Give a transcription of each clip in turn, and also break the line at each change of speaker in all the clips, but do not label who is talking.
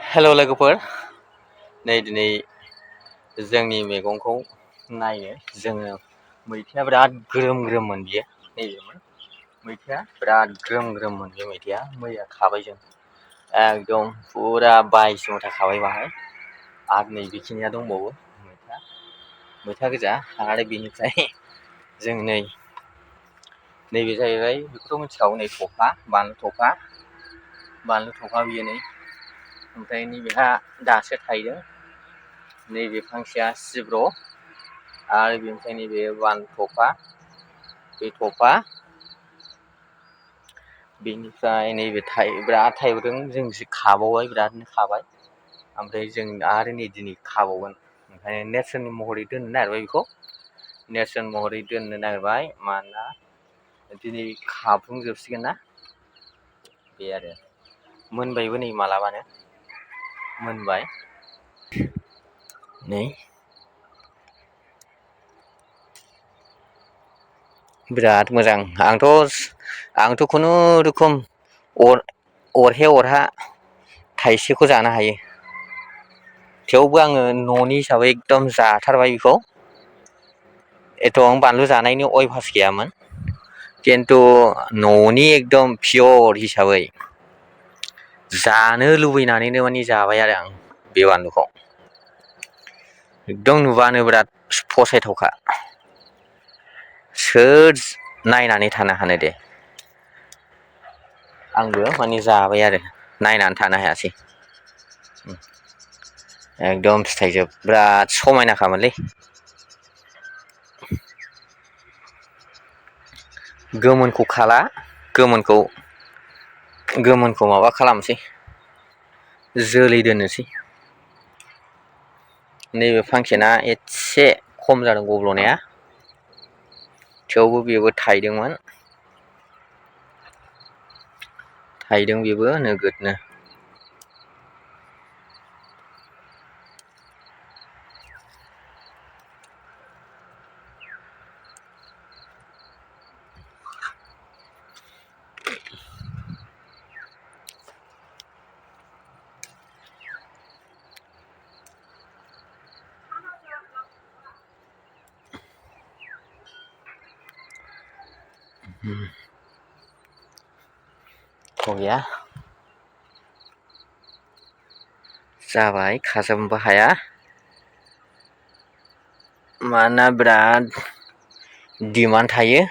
हेल' लोगोफोर, नै दिनै जोंनि मैगंखौ नायनो जोङो मैथाया बिराद ग्रोम ग्रोममोन बियो। नैबेमोन मैथाया बिराद ग्रोम ग्रोममोन बे मैथाया। मैया खाबाय जों एकदम फुरा 22 मुथा खाबाय बाहाय। आरो नै बेखिनिया दंबावो मैथा गोजा। आरो बेनिफ्राय जों नैबे जाहैबाय, बेखौथ' मिथिखागौ, नै थफा बानलु थफा बियो नै। ओमफ्राय नैबेहा दासो थाइदों, नैबे फांसेया सिब्र', आरो बेनिफ्राय नैबे बानलु थफा, बे थफा, बेनिफ्राय नैबे बिराद थाइबोदों। जों खाबावबाय, बिरादनो खाबाय। ओमफ्राय जों आरो नै दिनै खाबावगोन। ओंखायनो नेरसोन महरै दोननो नागिरबाय बेखौ। नेरसोन महरै दोननो नागिरबाय मानोना दिनै खाफुंजोबसिगोन ना, बे आरो। मोनबायबो नै मालाबानो मोनबाय नै। बिराद मोजां। आंथ' खुनुरुखुम अरहे अरहा थाइसेखौ जानो हायो। थेवबो आङो न'नि हिसाबै एकदम जाथारबाय बेखौ। एथ'बां बानलु जानायनि अयभास गैयामोन, खिन्थु न'नि एकदम पियर हिसाबै जानो लुबैनानैनो माने जाबाय आरो आं बे बानलुखौ। एकदम नुबानो बिराद फसायथावखा। सोर नायनानै थानो हानो दे। आंबो माने जाबाय आरो नायनानै थानो हायासै। एकदम फिथाइजोब, बिराद समायनाखामोनलै। गोमोनखौ खाला, गोमोनखौ माबा खालामसै, जोलै दोननोसै। नैबे फांसेना एसे खम जादों गब्ल'नाया, थेवबो बेबो थाइदोंमोन। बेबो नोगोदनो। गैया जाबाय, खाजोबनोबो हाया, मानोना बिराद डिमान्ड थायो,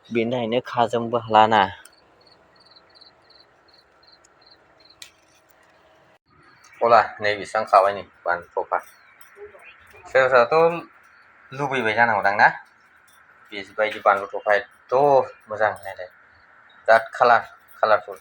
बेनि थाखायनो खाजोबनोबो हालाना। अब्ला नै बेसेबां खाबाय नै बानलु थफा। सोरबा सोरबाथ' लुबैबाय जानांगौदां ना, बेबायदि बानलु थफा एथ' मोजां नायलाय, बिराद कालारफुल।